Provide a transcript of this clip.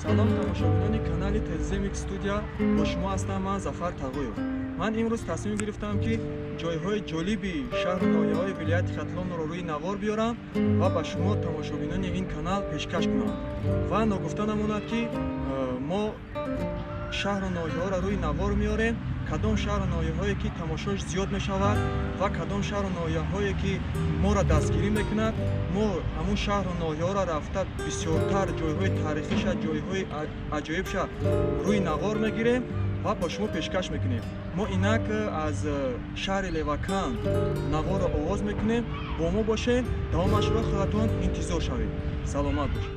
Салом, тамошобинони канали Теземик Студия, бо шумо ҳастам ман, Зафар Тағоев. Ман имрӯз тасмим гирифтам, ки ҷойҳои ҷолиби шаҳру ноҳияҳои вилояти Хатлонро рӯи навор биёрам ва ба шумо, тамошобинони ин канал, пешкаш кунам. Ва ногуфта намонад, ки мо шаҳру ноҳияҳоро рӯи навор меорем, кадом шаҳру ноҳияҳое ки тамошош зиёд мешавад ва кадом шаҳру ноҳияҳое ки моро дастгирӣ мекунад, мо ҳамун шаҳру ноҳияҳоро рафта, бисёртар ҷойҳои таърихиша, ҷойҳои аҷоибша рӯи навор мегирем ва ба шумо пешкаш мекунем. Мо инак аз шаҳри Леваканд наворро оғоз мекунем. Бо мо бошед, давомашро худатон интизор шавед. Саломат бошед.